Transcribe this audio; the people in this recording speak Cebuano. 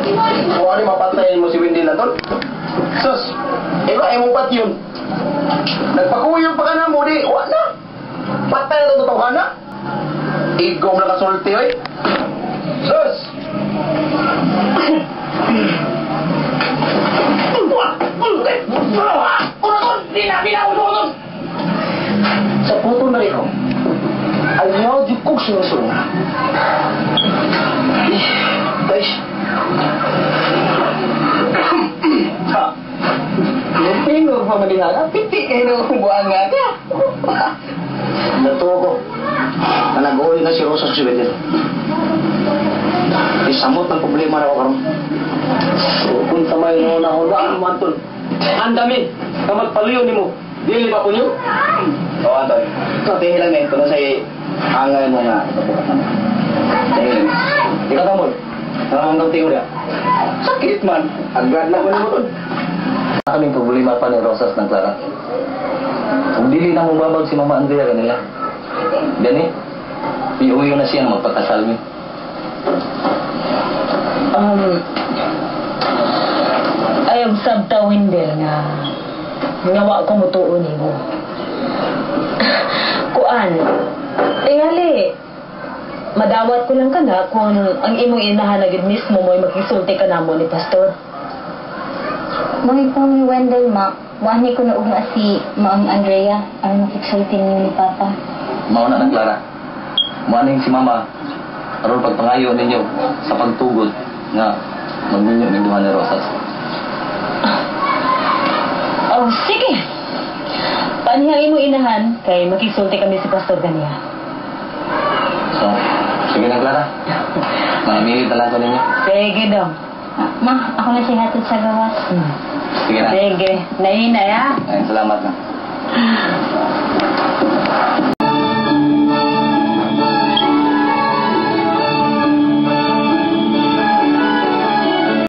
Kung ano mapatay mo si Wendy Lanton? Sus, iba imong patyon. Nagpakuyog pa ka na mo, di, wa na. Patay na itong totohanan. Igom na kasulti, oy. Sus! Sa puto na rin ko, ayaw di kong sinusunod. Ay, Ha. Tingog pa man diha. Piti kayo ng buang nga ka. Natuwa ko na nag-uwi na si Rosa sa Sweden. Isamot ng problema na ako karon. Kung sa may na hunaan mo, Anton. Ang dami na magpaliw nimo. Dili ba punyo? Oo, Anton. Ito, tihi lang na ito na sa angay mo nga ikabukat na mo. Tihi lang. Ikaw tambol. Naramang kang tingo niya. Sakit man. Agad na ko nimo tol. Kaming problema pa ni Rosas ng Clara. Kung dili na mubabag si Mama Andrea kanila. Gani, iuwi na siya magpakasal mi. Ayaw sabta, Wendell, nga nga wa ko mutuo nimo. Kuan, tingali, madawat ko lang kana kung ang imong inahan na gid mismo mo'y makisulti ka namo ni Pastor. Mga po ni Wendell, ma, wani ko na ugma si Maang Andrea ang makiksulti ninyo ni Papa. Mao na ng Clara. Muaning si Mama aron pagpangayo ninyo sa pagtugot nga magminyo ning duha ni Rosas. Oh, sige. Panihang imong inahan kay makisulti kami si Pastor ganiya. So, sige na, Clara. Manamili na lang ko ninyo. Sige dong. Ah, ma, ako na siya hatod sa gawas. Sige na. Sige, naina ya. Ay, salamat na.